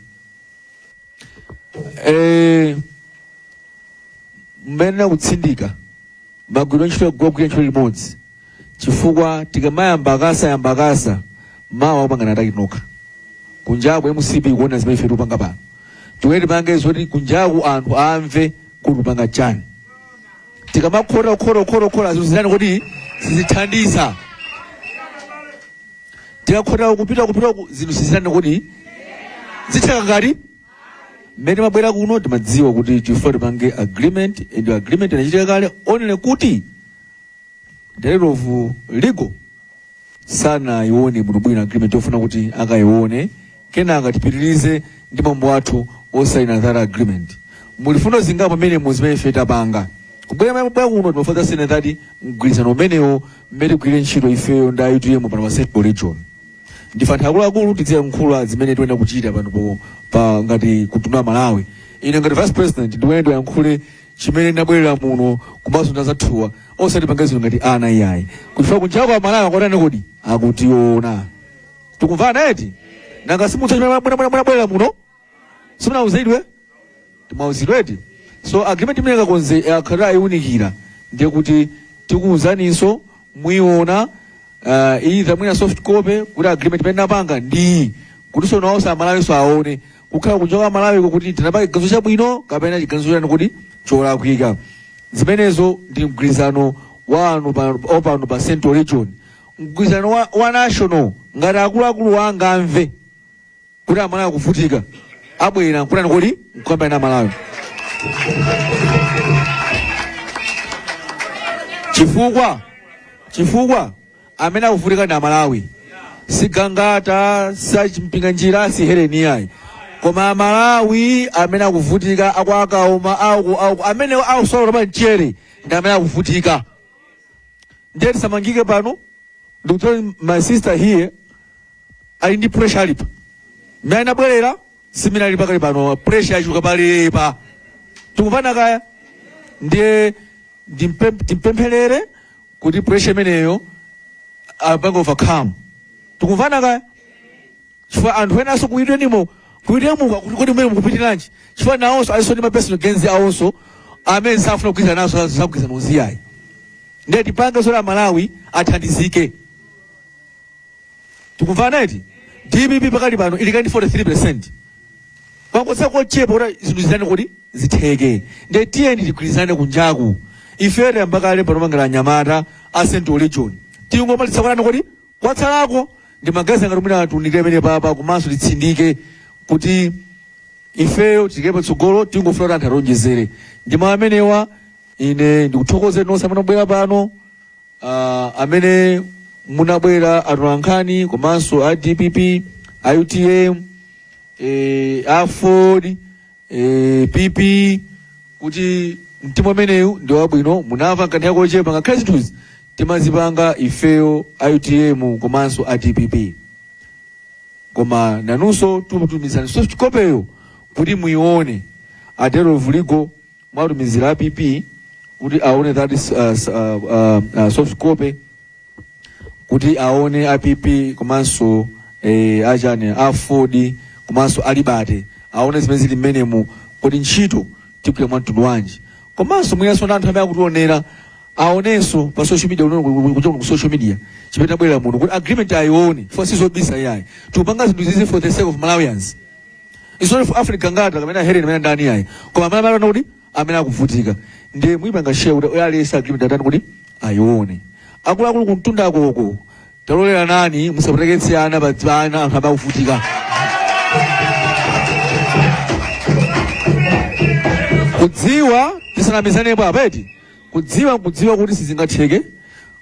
Mmene kutsindika magwiro ntchito, kugwira ntchito limodzi, chifukwa tikamayamba akasa yamba akasa mawa kupangana attack nokha kunjaku. MCP kuona zimene ife tikupanga pano, tiwene tipange zoti kunjaku anthu amve kuti kupanga chani. Tikamakhota khota khota khota, zinthu zitani kuti sizithandiza. Tikakhota kupita kupita zinthu sizitani kuti zitheka ngati mmene mabwera kuno. Timadziwa kuti chifukwa tipange agreement, and agreement inachitika kale, only kuti director of legal sanayione bwinobwino agreement, yofuna kuti akayione, kenaka tipitirize ndi mambo athu osayina that agreement. Muli fundo zingapo pamene muzimene ife tapanga kubwera mabwera kuno, timafuna tasayina that mgwirizano umenewo mmene tigwire ntchito ifeyo ndi UTM pano pa Central Region. Ndife anthu akuluakulu, tidziyankhula zimene tiyenera kuchita pano pa ngati kutuna Malawi. Ine ngati vice president ndikuyenera ndiyankhule chimene ndinabwerera muno komanso ndazathuwa, osati pange zinthu ngati ana iyayi, kuchifukwa kunjako Amalawi akutani kodi? Akutiona. Tikumvana eti? Nanga simutsa chimene mwabwerera muno? Simunauzidwe? Mwauzidwe eti? So agreement imene kakonze akhala ayiunikira, ndiye kuti tikuuzaninso muiona, either mwina soft copy kuti agreement imene napanga ndi kuti so nawonso Amalawiso aone kukhala kunja kwa Malawi kuti tinapanga chiganizo chabwino kapena chiganizo chani kuti cholakwika. Zimenezo ndi mgwirizano wanu opano pa Central Region. Mgwirizano wa national, ngati akuluakulu wanga amve kuti Amalawi akuvutika, abwera nkutani kodi? Nkuyamba na Malawi, chifukwa amene akuvutika ndi Amalawi, si Gangata, si Mpinganjira, si Helen iyayi, koma Amalawi amene akuvutika akwakauma aku amene akusowa pa mchere ndi amene akuvutika. Ndiye tisamangike pano. Ndikuti my sister here ali ndi pressure, alipa mmene anabwerera simene ali pakali pano, pressure yachuka palepa. Tikumvana kaya? Ndiye timpempherere kuti pressure imeneyo apange overcome. Tikumvana kaya? Chifukwa anthu enanso kuitwenimo kuitemuka kuti kodi mmene mukupitiranji, chifukwa nawonso alinso ndi ma personal gains awonso amene safuna kugwirizana naso zakugwirizana uziyayi. Ndiye tipange zoti Amalawi athandizike. Tikumvana eti? DPP pakali pano ili kandi 43%, kwangotsala kochepa kuti zinthu zitani kuti zitheke. Ndiye tiyeni tigwirizane kunjaku. Ife tayamba kale pano mangira anyamata a Central Region, tingomalitsa kutani kodi kwatsalako. Ndi magazi ngati mwina tiunikire pamene papa, komanso titsindike kuti ifeyo tike patsogolo, tingofuna kuti anthu ationjezere. Ndi mawu amenewa, ine ndikuthokozeni nonse amene mubwera pano, amene munabwera atolankhani komanso a DPP, a UTM, a Ford, PP, kuti mtima umeneyu ndi wabwino. Munamva nkanthawi kochepa, ngakhale zinthuzi timazipanga ifeyo a UTM komanso a DPP, koma nanunso tikutumizani soft copy kuti muione. Atero vuligo mwatumizira a PP kuti aone that soft copy, kuti aone a PP komanso achani a Ford komanso a Liberty, aone zimene zili mmenemu, kuti ntchito tigwira mwa mtundu wanji. Komanso mwinanso ndi anthu amene akutionera aonenso pa social media, kuchoka ku social media chimene tabwerera muno, kuti agreement ayione, for sizobisa iyayi. Tikupanga zinthu zizi for the sake of Malawians. It's not for Africa ngati kapena Helen amene ndani yayi, koma amene amene kuti amene akuvutika. Ndiye muyipanga share kuti aliyense agreement atani kuti ayione. Akuluakulu kumtundakoko, taloleranani, musapweteketse ana pa ana anthu amakuvutika. Kudziwa tisanamizanepo apa eti, kudziwa nkudziwa kuti sizingatheke,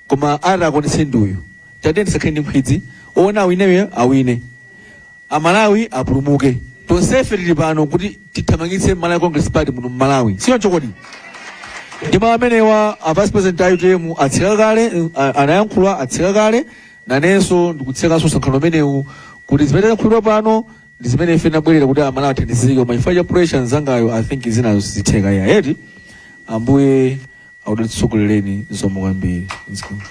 koma atakwanitse nduyu. Tatiyeni tisakhale ndi nkhwidzi, ona awineyo awine, Amalawi apulumuke. Tonsefe tili pano kuti tithamangitse Malawi Congress Party muno mMalawi, sichoncho kodi? Ndi mawu amenewa, a vice president a UTM atseka kale, anayankhula, atseka kale. Nanenso ndikutsekanso msonkhano umenewu kuti zimene tayankhulidwa pano ndi zimene ife tinabwerera kuti Amalawi athandizike, koma chifukwa cha pressure mzangayo, I think zinazo sizitheka iya eti. Ambuye akutitsogolereni. Zikomo kwambiri. Zikomo.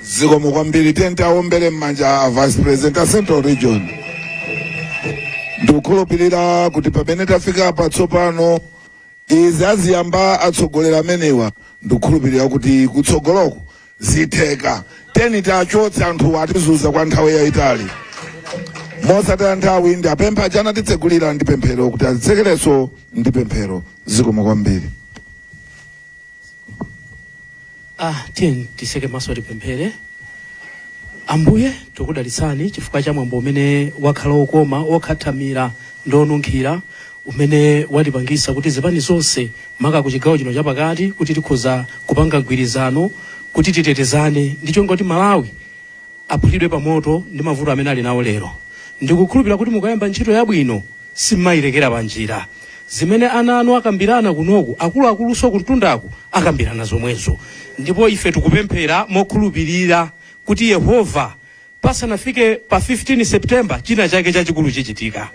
Zikomo kwambiri. Tiyeni tiwaombere m'manja a vice president a Central Region. Ndikukhulupirira kuti pamene tafika patsopano, izi aziyamba atsogoleri amenewa, ndikukhulupirira kuti kutsogoloko zitheka. Tiyeni tiachotse anthu atizunza kwa nthawi yayitali. Mosataya nthawi, ndapempha aja anatitsegulira ndi pemphero kuti atitsekerenso ndi pemphero. Zikomo kwambiri. Tiyeni titseke maso tipemphere. Ambuye, tikudalitsani chifukwa cha mwambo umene wakhala okoma, okhathamira ndi onunkhira, umene watipangisa kuti zipani zonse maka ku chigawo chino chapakati kuti tikhoza kupanga mgwirizano kuti titetezane ndi cholinga kuti Malawi aphulidwe pamoto ndi mavuto amene ali nawo lero. Ndikukhulupirira kuti mukayamba ntchito yabwino simmayirekera panjira. Zimene ana anu akambirana kunoku, akuluakulunso kumtundaku akambirana zomwezo. Ndipo ife tikupemphera mokhulupirira kuti Yehova pasanafike pa 15 September china chake chachikulu chichitika.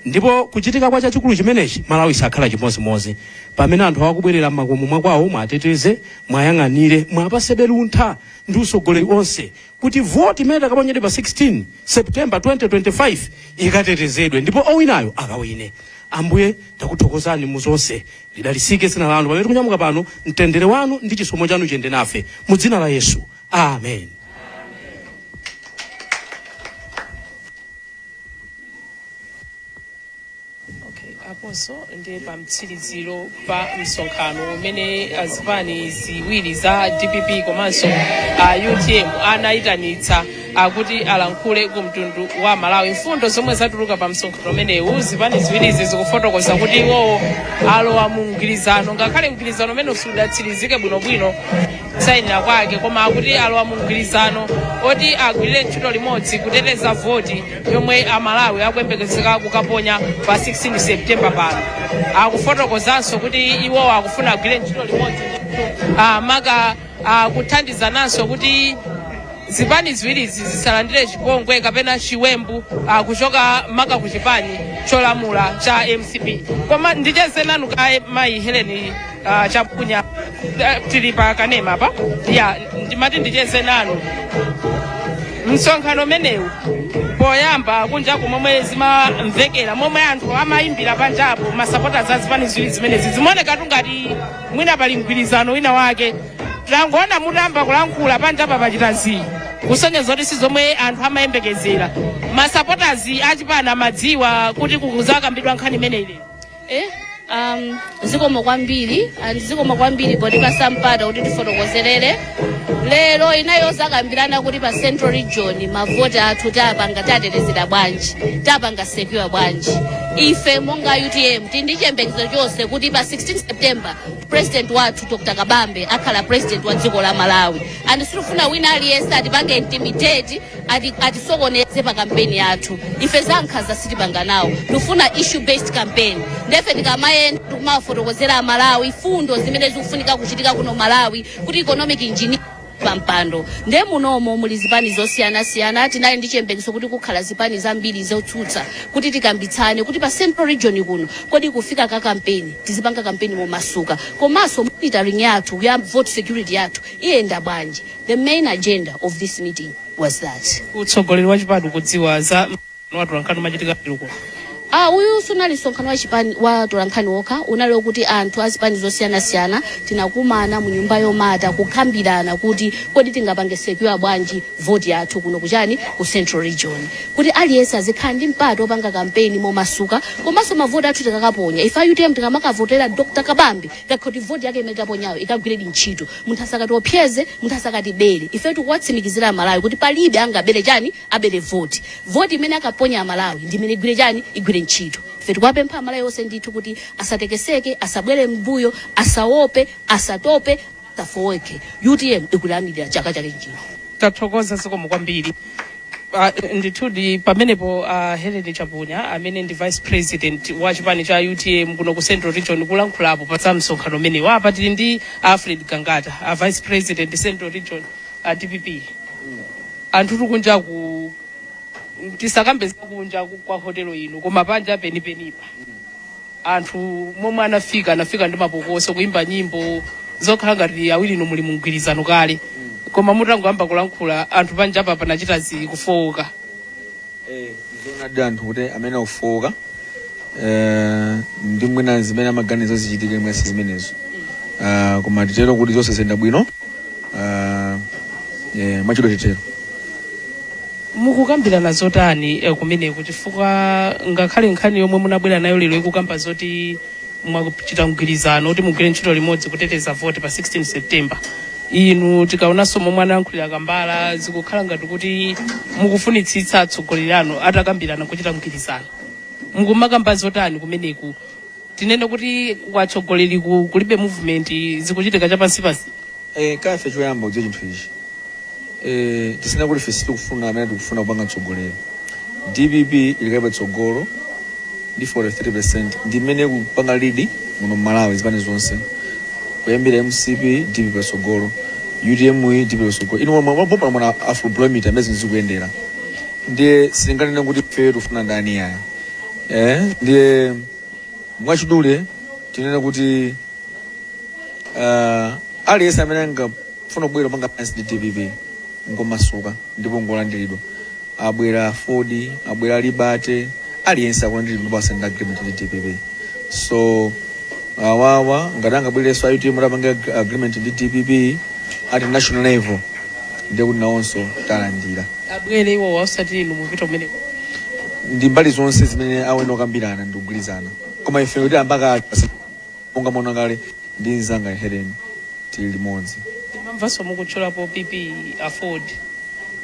Ndipo kuchitika kwa chachikulu chimenechi, Malawi sakhala chimodzimodzi. Pamene anthu akubwerera m'makomo mwakwawo, mwateteze, mwayang'anire, mwapasebe luntha ndi utsogoleri onse kuti voti imene itakaponyedwe pa 16 September 2025 ikatetezedwe ndipo owinayo akawine. Ambuye, takuthokozani mu zonse. Lidalitsike dzina lanu pamene tikunyamuka pano. Mtendere wanu ndi chisomo chanu chiyende nafe mu dzina la Yesu, amen. Okay, aponso ndiye pa mtsiriziro pa msonkhano umene zipani ziwiri za DPP komanso UTM anayitanitsa akuti alankhule ku mtundu wa Malawi. Mfundo zomwe zatuluka pa msonkhano umenewu, zipani ziwirizi zikufotokoza kuti iwowo alowa mu mgwirizano, ngakhale mgwirizano umene sudatsirizike bwinobwino kusayinira kwake, koma akuti alowa mu mgwirizano oti agwirire ntchito limodzi kuteteza voti yomwe Amalawi akuyembekezeka kukaponya pa 16 September pano. Akufotokozanso kuti iwowo akufuna agwire ntchito limodzi ndithu, maka kuthandizananso kuti zipani ziwirizi zisalandire chipongwe kapena chiwembu kuchoka maka ku chipani cholamula cha MCP. Koma ndicheze nanu kaye mayi Helen Chapunya. Tili pa kanema pa ya, ndimati ndicheze nanu msonkhano umenewu poyamba kunjaku momwe zimamvekera, momwe anthu amayimbira panjapo, masapota za zipani ziwiri zimenezi, zimaonekatu ngati mwina pali mgwirizano wina wake. Tangoona mutayamba kulankhula panjapa pachita zii, kusonyeza kuti si zomwe anthu amayembekezera. Masupporters achipani amadziwa kuti kuzakambidwa nkhani imeneyi lero? Zikomo kwambiri, and zikomo kwambiri potipasa mpata kuti tifotokozerere lero. Inayo zakambirana kuti pa Central Region mavoti athu tapanga tatetezera bwanji, tapanga secure bwanji. Ife monga UTM tili ndi chiyembekezo chonse kuti pa 16 September president wathu Dr Kabambe akhala president wa dziko la Malawi, and sitifuna wina aliyense atipange intimidate, atisokoneze pa kampeni yathu. Ife zankhanza sitipanga nawo, tifuna issue based campaign. Ndefe tikamayenda tikumafotokozera Amalawi fundo zimene zikufunika kuchitika kuno Malawi kuti economic engineer pampando. Nde munomo muli zipani zosiyanasiyana. Tinali ndi chiyembekezo kuti kukhala zipani zambiri zotsutsa kuti tikambitsane kuti pa Central Region kuno kodi kufika ka kampeni tizipanga kampeni momasuka, komanso monitoring yathu ya vote security yathu iyenda bwanji. The main agenda of this meeting was that. Utsogoleri wa chipani kudziwa za watolankhani umachitika lero kuno? Ah, uyu sunali msonkhano wa chipani wa tolankhani wokha. Unali wokuti anthu azipani zosiyanasiyana tinakumana mu nyumba yomata kukambirana kuti kodi tingapange secure bwanji voti yathu kuno kuchani, ku Central Region, kuti aliyense azikhala ndi mpata opanga kampeni momasuka, komanso mavoti athu tikakaponya ife a UTM, tikamakavotera Dr Kabambe, kuti voti yake imene taponyayo ikagwiredi ntchito, munthu asakatiopseze, munthu asakatibere. Ife tikuwatsimikizira Amalawi kuti palibe angabere chani, abere voti. Voti imene akaponya Amalawi ndi imene igwire chani, igwire ntchito. Ife tikuwapempha Amalawi onse ndithu kuti asatekeseke, asabwere mbuyo, asaope, asatope, asafowoke. UTM ikulandira chaka chake chino. Tathokoza, zikomo kwambiri. Ndithudi pamenepo Helen Chapunya, amene ndi vice president wa chipani cha UTM kuno ku Central Region, kulankhulapo pa za msonkhano umenewu. Apa tili ndi Alfred Gangata, a vice president, Central Region, a DPP. Anthu tikunjaku, tisakambe zakunja kwa hotelo ino, koma panja penipenipa anthu momwe anafika, anafika ndi mapokoso, kuimba nyimbo zokhala ngati awiri inu muli mumgwirizano kale, koma mutangoyamba kulankhula anthu panjapa panachita zikufowoka. Zoonadi, anthu kuti amene akufowoka ndi mwina zimene amaganiza zichitike mwina si zimenezo. Koma titero kuti zonse ziyenda bwino, mwachidwa titero. Mukukambirana zotani kumeneku? Chifukwa ngakhale nkhani yomwe munabwera nayo lero ikukamba zoti mwachita mgwirizano kuti mugwire ntchito limodzi kuteteza voti pa 16 September, inu tikaonanso momwe anayankhulira Kambala, zikukhala ngati kuti mukufunitsitsa atsogoleri anu atakambirana kuchita mgwirizano. Mukumakamba zotani kumeneku? Tinene kuti kwatsogoleri kulibe movement, zikuchitika chapansipansi? Kafe choyamba udziwe chinthu ichi, tisina kuti ife sitikufuna amene tikufuna kupanga mtsogoleri. DPP ili patsogolo ndi 43%, ndi imene kupanga lead muno mMalawi. Zipani zonse kuyambira MCP, DPP patsogolo, UTM, DPP patsogolo. Inu mwapopa mwana Afrobarometer amene zinthu zikuyendera, ndiye sitinganene kuti ife tikufuna ndani yaya. Ndiye mwachidule tinene kuti aliyense amene angafuna kubwera kupanga alliance ndi DPP ngomasuka ndipo ngolandiridwa. Abwera AFORD, abwera Liberty, aliyense akulandiridwa ndipo asaina agreement ndi DPP. So awawa ngati angabwererenso a UTM atapanga agreement ndi DPP at national level, ndiye kuti nawonso talandira. Abwere iwo, osati inu mupita kumeneko? Ndi mbali zonse zimene awene okambirana ndi kugwirizana, koma ife kuti ambaka monga mona kale ndi mzanga Helen tili limodzi. Timamvanso mukutchulapo PP, AFORD,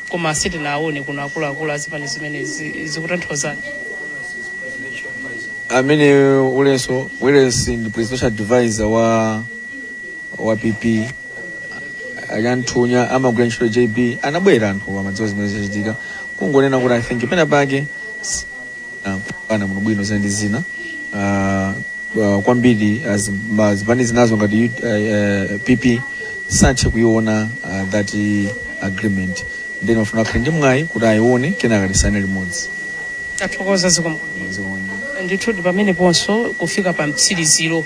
koma sitinaone kuno akuluakulu azipani zimene zikutanthauzani? Amene ulenso Welesi ndi presidential advisor wa PP, Achanthunya amagwira ntchito JB, anabwera, anthu amadziwa zimene zachitika. Kungonena kuti I think pena pake pana muno bwino zina ndi zina kwambiri zipani zinazo ngati PP sathe kuiona that agreement, then mafuna akhale ndi mwayi kuti ayione, kenaka tisane limodzi. Tathokoza, zikomo. Ndithudi pameneponso kufika pa mtsiriziro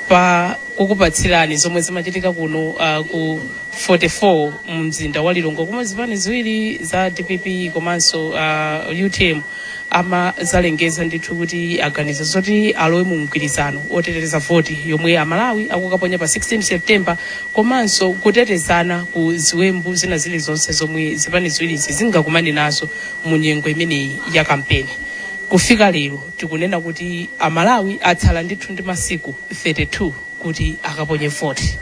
pa kukupatsirani zomwe zimachitika kuno ku 44 mumzinda wa Lilongwe, komwe zipani ziwiri za DPP komanso UTM amazalengeza ndithu kuti aganiza zoti alowe mu mgwirizano oteteza voti yomwe Amalawi akukaponya pa 16 September, komanso kutetezana ku ziwembu zina zilizonse zomwe zipani ziwirizi zingakumane nazo mu nyengo imeneyi ya kampeni. Kufika lero tikunena kuti Amalawi atsala ndithu ndi masiku 32 kuti akaponye voti,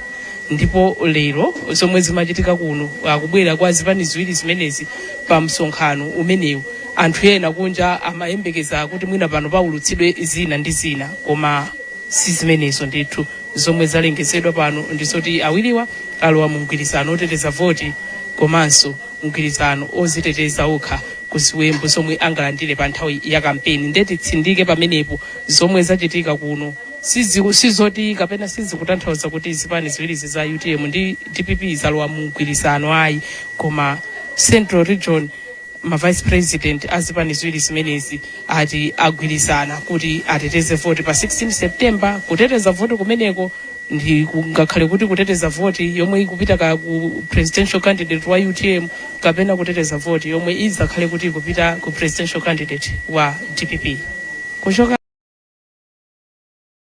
ndipo lero zomwe zimachitika kuno, akubwera kwa zipani ziwiri zimenezi pa msonkhano umenewu, anthu ena kunja amayembekeza kuti mwina pano paulutsidwe zina ndi zina, koma si zimenezo ndithu. Zomwe zalengezedwa pano ndi zoti awiriwa alowa mu mgwirizano oteteza voti komanso mgwirizano oziteteza okha ku ziwembu zomwe angalandire pa nthawi ya kampeni. Nde titsindike pamenepo, zomwe zachitika kuno sizoti kapena sizikutanthauza kuti zipani ziwirizi za UTM ndi DPP zalowa mu mgwirizano, ayi, koma Central Region ma vice president a zipani ziwiri zimenezi ati agwirizana kuti ateteze voti pa 16 September. Kuteteza voti kumeneko ndi ngakhale kuti kuteteza voti yomwe ikupita ka ku presidential candidate wa UTM kapena kuteteza voti yomwe idzakhale kuti ikupita ku presidential candidate wa DPP. Kuchoka